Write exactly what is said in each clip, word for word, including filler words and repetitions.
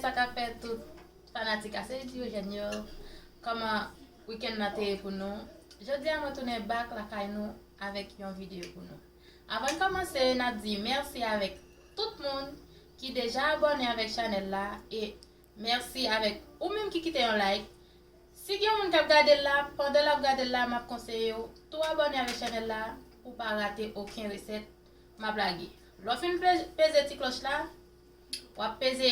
Sa k ap fèt tout fanatik Aselity Eugène yo, kòman wikenn nan te ye pou nou? Jodi a mwen tounen back lakay nou avèk yon videyo pou nou. Avan n kòmanse, n ap di mèsi avèk tout moun ki deja abòne avèk chanèl la e mèsi avèk ou menm ki kite yon like. Si gen yon moun k ap gade l la, pandan l ap gade l la, m ap konseye w tou abòne avèk chanèl la pou w pa rate okenn resèt m ap lage. Lè w fin pe- peze ti klòch la, w ap peze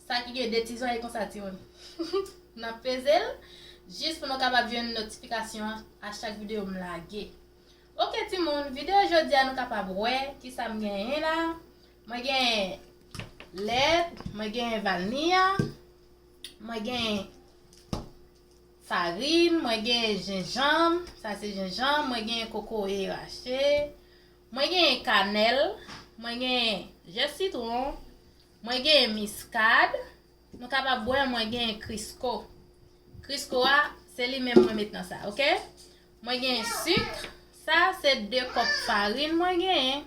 sa ki gen de ti zòrèy konsa, timoun. N ap peze l jis pou nou kapab jwenn notifikasyon a chak videyo m lage. Oke, timoun, videyo jodi a nou kapab wè kisa m genyen la. Mwen genyen lèt, mwen genyen vanilla, mwen genyen farin, mwen genyen jenjanm, sa se jenjanm, mwen genyen kokoye rache, mwen genyen kanèl, mwen genyen je sitwon, mwen genyen miskad, nou kapab wè mwen genyen Crisco. Crisco a, se li menm mwen met nan sa, oke? Mwen genyen sik, sa se de kòp farin mwen genyen.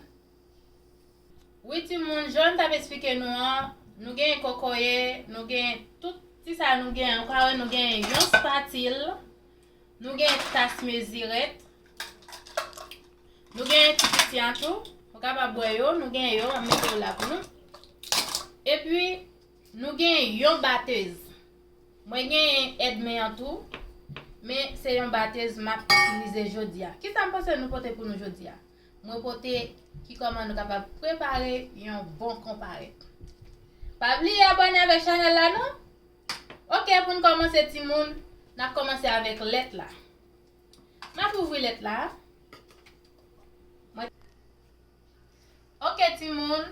Wi, timoun, jan m t ap esplike nou an, nou genyen kokoye, nou genyen tout ti sa nou genyen. Ou ka wè nou genyen yon spatil, nou genyen tas mezirèt, nou genyen ti piti an tou. Ou kapab wè yo, nou genyen yo, m ap mete yo la pou nou. Epi, nou genyen yon batèz. Mwen genyen èdmen an tou, men se yon batèz m ap itilize jodi a. Kisa m panse nou pote pou nou jodi a? Mwen pote ki kòman nou kapab prepare yon bon konparèt. Pa bliye abòne avèk chanèl la non. Oke, pou n kòmanse timoun, n ap kòmanse avèk lèt la. M ap ouvri lèt la. Mwen Oke timoun,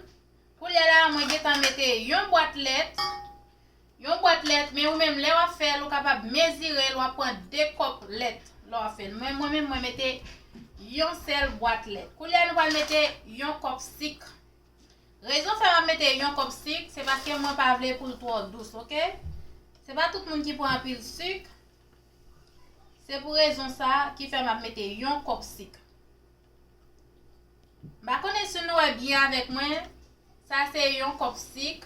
koulye a la mwen gentan mete yon bwat lèt. Yon bwat lèt, men ou menm lè w ap fè l, ou kapab mezire l, w ap pran de kòp lèt lè w ap fè l. Mwen, mwen menm, mwen mete yon sèl bwat lèt. Koulye a nou pral mete yon kòp sik. Rezon fè m ap mete yon kòp sik, se paske mwen pa vle pou l twò dous, oke? Se pa tout moun ki pran anpil sik. Se pou rezon sa ki fè m ap mete yon kòp sik. M pa konnen si nou wè byen avèk mwen. Sa se yon kòp sik.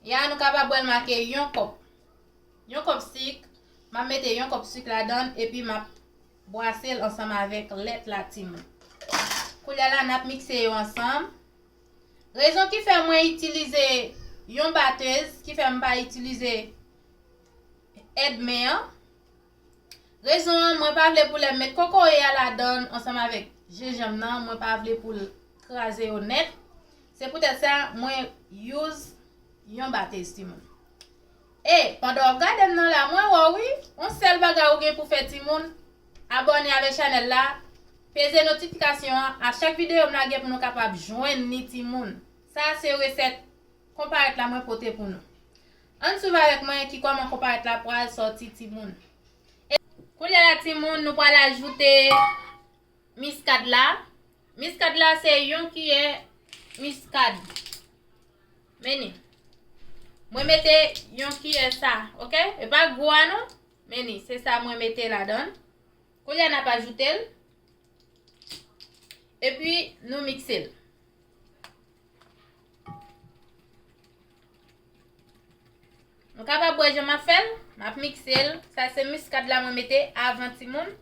Ya nou kapab wè l make yon kòp. Yon kòp sik. M ap mete yon kòp sik ladan l epi m ap bwase l ansanm avèk lèt la timoun. Koulye a la n ap mikse yo ansanm. Rezon ki fè mwen itilize yon batèz, ki fè m pa itilize èdmen an. Rezon an, mwen pa vle pou lè m met kokoye a ladan l ansanm avèk jenjanm nan, mwen pa vle pou l kraze yo nèt. Se poutèt sa, mwen use yon batèz timoun. E, pandan w ap gade m nan la, mwen wè w wi, yon sèl bagay ou gen pou fè timoun, abòne avèk chanèl la, peze notifikasyon an, a chak videyo m lage pou nou kapab jwenn ni timoun. Sa se resèt konparèt la mwen pote pou nou. Ann swiv avèk mwen ki kòman konparèt la pral sòti timoun. E koulye a la timoun, nou pral ajoute miskad la. Miskad la se yon kiyè miskad. Men ni. Mwen mete yon kiyè sa, oke? E pa gwo a non. Men ni, se sa mwen mete ladan l. Koulye a n ap ajoute l. Epi nou mikse l. Nou kapab wè jan m ap fè l, m ap mikse l. Sa se miskad la mwen mete avan timoun.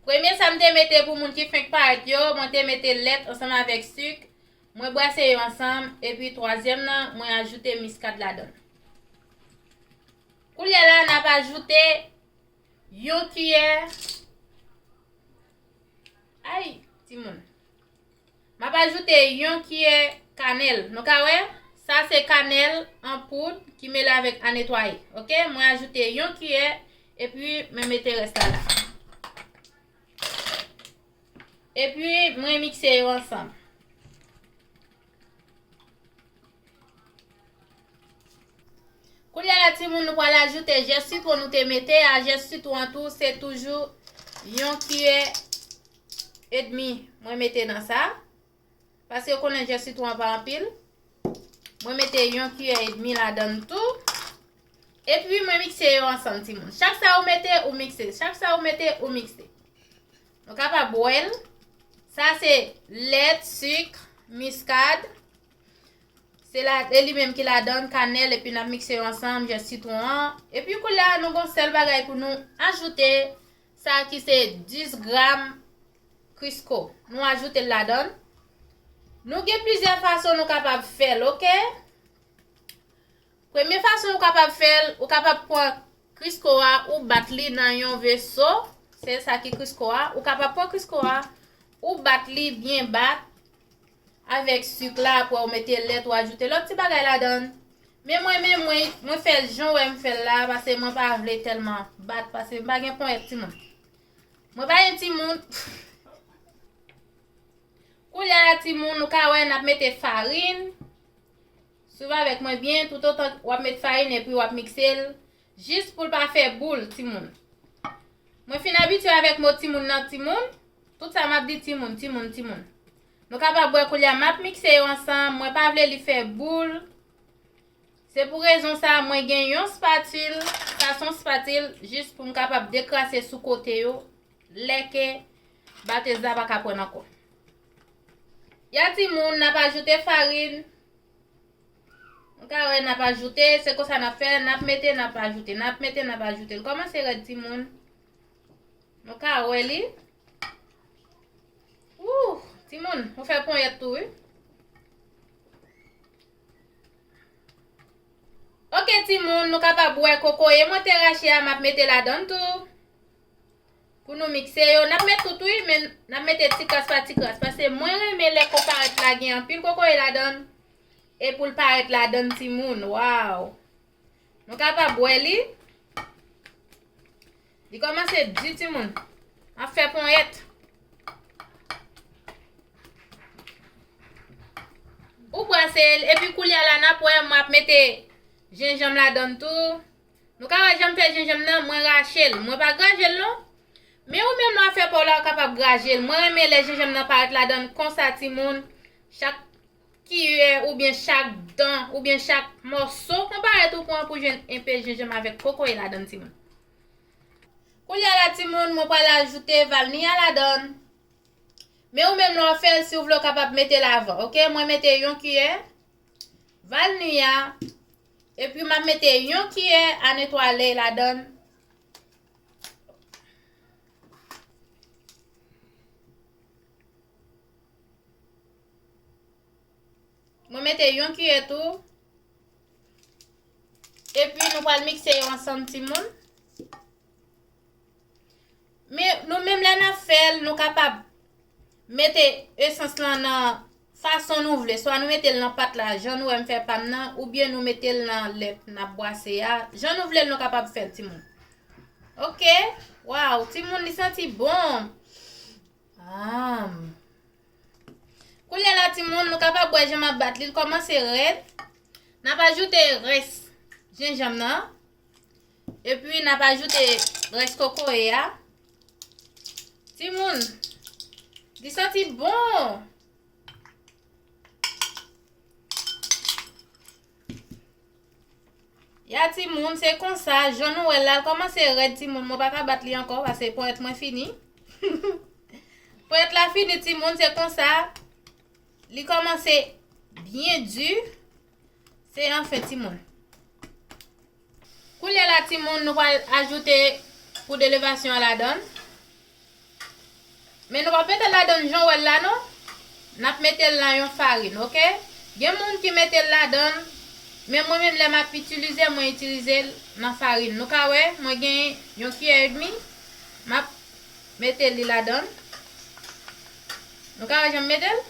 Premye sa m te mete pou moun ki fenk parèt yo, mwen te mete lèt ansanm avèk sik. Mwen bwase yo ansanm, epi twazyèm nan, mwen ajoute miskad ladan l. Koulye a la, n ap ajoute yon kiyè. Ay, timoun. M ap ajoute yon kiyè kanèl. Nou ka wè? Sa se kanèl an poud ki mele avèk a netwaye. Oke? Mwen ajoute yon kiyè, epi mwen mete rès la la. Epi mwen mikse yo ansanm. Koulye a la timoun, nou pral ajoute je sitwon nou te mete a. Je sitwon an tou, se toujou yon kiyè edmi mwen mete nan sa. Paske ou konnen je sitwon an pa anpil. Mwen mete yon kiyè edmi ladan l tou. Epi mwen mikse yo ansanm timoun. Chak sa ou mete, ou mikse. Chak sa ou mete, ou mikse. Nou kapab wè l. Sa se lèt, sik, miskad. Se la, e li menm ki ladan, kanèl, epi n ap mikse yo ansanm, zès sitwon an. Epi koulye a, nou gon sèl bagay pou nou ajoute, sa ki se dis gram Crisco. Nou ajoute l ladan. Nou gen plizyè fason nou kapab fè l, oke? Premye fason ou kapab fè l, ou kapab pran Crisco a, ou bat li nan yon veso. Se sa ki Crisco a. Ou kapab pran Crisco a, ou bat li byen bat avèk sik la, apre ou mete lèt, ou ajoute lòt ti bagay ladan. Men mwen, men mwen, mwen fè l jan w wè m fè l la, paske mwen pa vle tèlman bat, paske m pa gen ponyèt timoun. Mwen pa gen timoun. Koulye a la timoun, nou ka wè n ap mete farin. Swiv avèk mwen byen, toutotan w ap met farin epi w ap mikse l, jis pou l pa fè boul, timoun. Mwen fin abitye avèk mo timoun nan, timoun. Tout sa m ap di timoun, timoun, timoun. Nou kapab wè koulye a m ap mikse yo ansanm, mwen pa vle li fè boul. Se pou rezon sa a, mwen gen yon spatil, sa se yon spatil, jis pou m kapab dekrase sou kote yo, lè ke batèz la pa ka pran ankò. Ya timoun, n ap ajoute farin. Nou ka wè n ap ajoute, se konsa n ap fè, n ap mete, n ap ajoute, n ap mete, n ap ajoute. L kòmanse rèd timoun. Nou ka wè li. Wouh, timoun, ou fè ponyèt tou, wi. Oke, timoun, nou kapab wè kokoye mwen te rache a, m ap mete ladan tou. Pou nou mikse yo, n ap met tout, wi, men n ap mete ti kras pa ti kras. Paske mwen renmen lè konparèt la gen anpil kokoye ladan. E pou l parèt ladan, timoun, waw. Nou kapab wè li. Li kòmanse di, timoun. Ap fè ponyèt. Ou brase l, epi koulye a la n ap wè, mwen ap mete jenjanm ladan tou. Nou ka wè jan m fè jenjanm nan, mwen rache l. Mwen pa graje l non. Men ou menm lè w ap fè pa w la, ou kapab graje l. Mwen renmen lè jenjanm nan parèt ladan konsa, timoun. Chak kiyè oubyen chak dan oubyen chak mòso konparèt ou pran pou jwenn enpe jenjanm avèk kokoye ladan, timoun. Koulye a la, timoun, mwen pral ajoute valni a ladan. Men ou menm lè w ap fè l, si w vle, w kapab mete l avan, oke? Mwen mete yon kiyè valni a, epi m ap mete yon kiyè a netwaye ladan. Mwen mete yon kiyè tou. Epi nou pral mikse yo ansanm, timoun. Men nou menm lè n ap fè l, nou kapab mete esans lan nan fason nou vle. Swa nou mete l nan pat la, jan nou wè m fè pa m nan, oubyen nou mete l nan lè n ap bwase a. Jan nou vle l, nou kapab fè l, timoun. Oke? Waw, timoun, li santi bon. Anm. Koulye a la, timoun, nou kapab wè jan m ap bat li. Li kòmanse rèd. N ap ajoute rès jenjanm nan. Epi, n ap ajoute rès kokoye a. Timoun, li santi bon. Ya timoun, se konsa, jan nou wè l la, l kòmanse rèd timoun, mwen pa ka bat li ankò, paske ponyèt mwen fini. Ponyèt la fini, timoun, se konsa. Li kòmanse byen di. Se anfen, timoun. Koulye a la, timoun, nou pral ajoute poud elevasyon an ladan. Men nou p ap mete l ladan jan w wè l la, non. N ap mete l nan yon farin, oke? Gen moun ki mete l ladan, men mwen menm, lè m ap itilize, mwen itilize l nan farin. Nou ka wè, mwen gen yon kiyè edmi. M ap mete li ladan. Nou ka wè jan m mete l?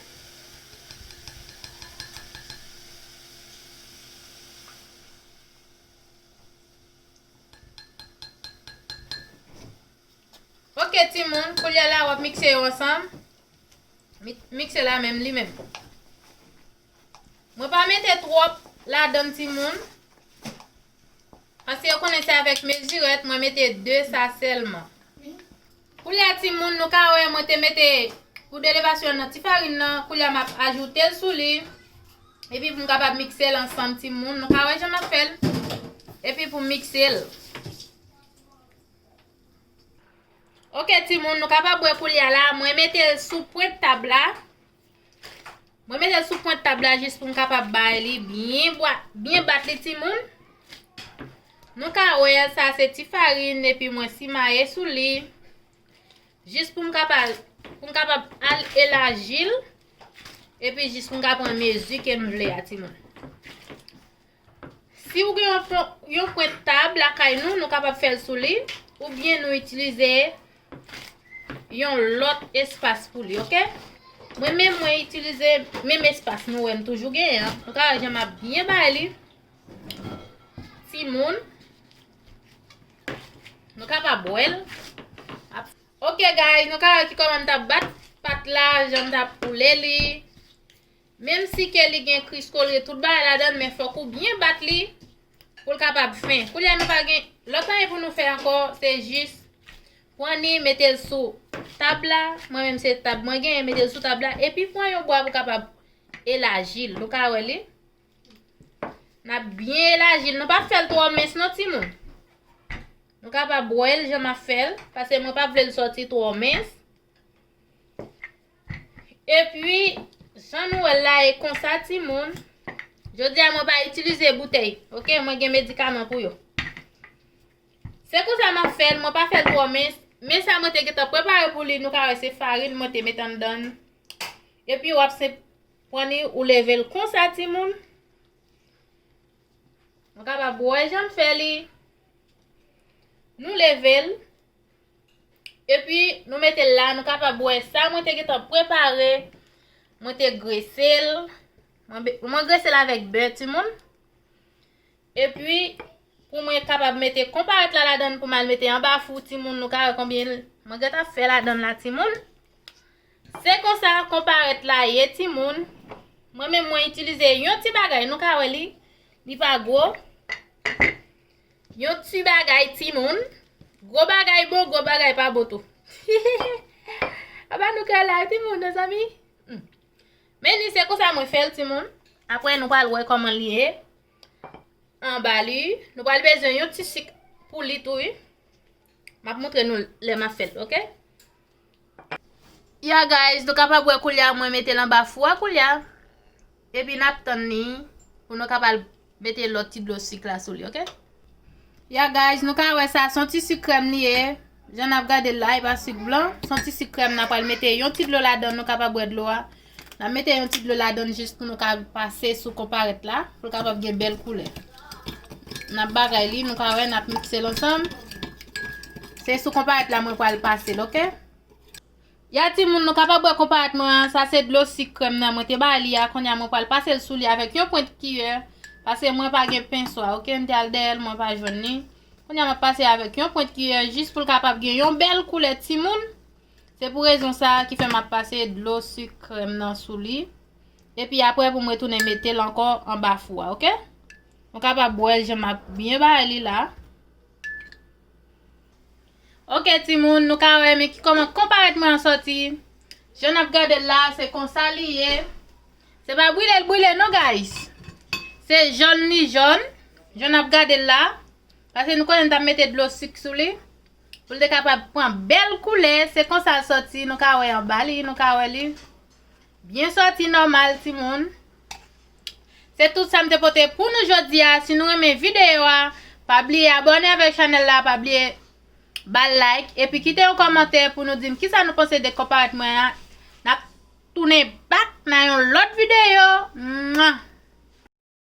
Oke, timoun, koulye a la, w ap mikse yo ansanm. Mi-, mikse la menm, li menm. Mwen pa mete twòp ladan, timoun. Paske yo konnen se avèk mezirèt, mwen mete de sa sèlman. Koulye a, timoun, nou ka wè mwen te mete poud elevasyon nan ti farin nan. Koulye a, m ap ajoute l sou li. Epi pou m kapab mikse l ansanm, timoun. Nou ka wè jan m ap fè l. Epi pou m mikse l. Oke, timoun, nou kapab wè koulye a la. Mwen mete l sou pwent tab la. Mwen mete l sou pwent tab la jis pou m kapab bay li byen bwa, byen bat li timoun. Nou ka wè sa se ti farin epi mwen simaye sou li. Jis pou m kapab, pou m kapab al elaji l. Epi jis pou m ka pran mezi ke m vle a timoun. Si w gen yon pon-, yon pwent tab lakay nou, nou kapab fè l sou li, oubyen nou itilize yon lòt espas pou li, oke? Mwen menm, mwen itilize menm espas nou wè m toujou genyen an. Nou ka wè jan m ap byen bay li. Timoun, nou kapab wè l. Oke, guys, nou ka wè ki kòman m t ap bat pat la, jan m t ap woule li. Menm si ke li gen kris kolye tout bagay ladan l, men fòk ou byen bat li pou l kapab fen. Koulye a nou pa gen lòt anyen pou nou fè ankò, se jis pran ni, mete l sou tab la. Mwen menm se tab mwen genyen, mete l sou tab la. Epi pran yon bwa pou kapab elaji l. Nou ka wè li. N ap byen elaji l. Nou pa fè l twò mens non, timoun. Nou kapab wè l jan m ap fè l, paske mwen pa vle l sòti twò mens. Epi, jan nou wè l la, e konsa, timoun. Jodi a, mwen pa itilize boutèy, oke? Mwen gen medikaman pou yo. Se konsa m ap fè l, mwen pa fè l twò mens. Men sa mwen te gentan prepare pou li, nou ka wè se farin mwen te met anndan l. Epi, w ap se pran li, ou leve l konsa, timoun. Nou kapab wè jan m fè li. Nou leve l. Epi, nou mete l la, nou kapab wè sa mwen te gentan prepare. Mwen te grese l. Mwen be-, mwen grese l avèk bè, timoun. Epi, pou mwen kapab mete konparèt la ladan l, pou m al mete anba fou, timoun, nou ka wè konbyen l, mwen gentan fè ladan l la, timoun. Se konsa konparèt la ye, timoun. Mwen menm, mwen itilize yon ti bagay, nou ka wè li. Li pa gwo. Yon ti bagay, timoun. Gwo bagay bon, gwo bagay pa bon tou. Aba nou kè la, timoun, mezanmi. Hmm. Men ni se konsa mwen fè l, timoun. Apre, nou pral wè kòman li ye. Anba li, nou pral bezwen yon ti sik pou li tou, wi. M ap montre nou lè m ap fè l, oke? Ya, guys, nou kapab wè koulye a, mwen mete l anba fou a koulye a. Epi n ap tann li pou nou kapab mete lòt ti dlo sik la sou li, oke? Ya, guys, nou ka wè sa, se yon ti sik krèm li ye. Jan n ap gade l la, e pa sik blan. Se yon ti sik krèm, n ap pral mete yon ti dlo ladan, nou kapab wè dlo a. N ap mete yon ti dlo ladan l jis pou nou ka pase sou konparèt la, pou l kapab gen bèl koulè. N ap bagay li, nou ka wè, n ap mikse l ansanm. Se sou konparèt la mwen pral pase l, oke? Ya timoun, nou kapab wè konparèt mwen an, sa se dlo sik krèm nan mwen te ba li a, kounye a mwen pral pase l sou li avèk yon pwent kiyè, paske mwen pa gen penswa, oke, m te al dèyè l, mwen pa jwenn li. Kounye a m ap pase avèk yon pwent kiyè, jis pou l kapab gen yon bèl koulè timoun. Se pou rezon sa a ki fè m ap pase dlo sik krèm nan sou li. Epi apre pou mwen tounen mete l ankò anba fou a, oke? Nou kapab wè jan m ap byen bay li la. Oke timoun, nou ka wè men ki kòman konparèt mwen an sòti. Jan n ap gade l la, se konsa li ye. Se pa brile l brile non, guys. Se jòn li jòn. Jan n ap gade l la. Paske nou konnen n t ap mete dlo sik sou li. Pou l te kapab pran bèl koulè. Se konsa l sòti. Nou ka wè anba li, nou ka wè li. Byen sòti nòmal, timoun. Se tout sa m te pote pou nou jodi a. Si nou renmen videyo a, pa bliye abòne avèk chanèl la, pa bliye ba l like, epi kite yon kòmantè pou nou di m kisa nou panse de konparèt mwen an. N ap tounen back nan yon lòt videyo.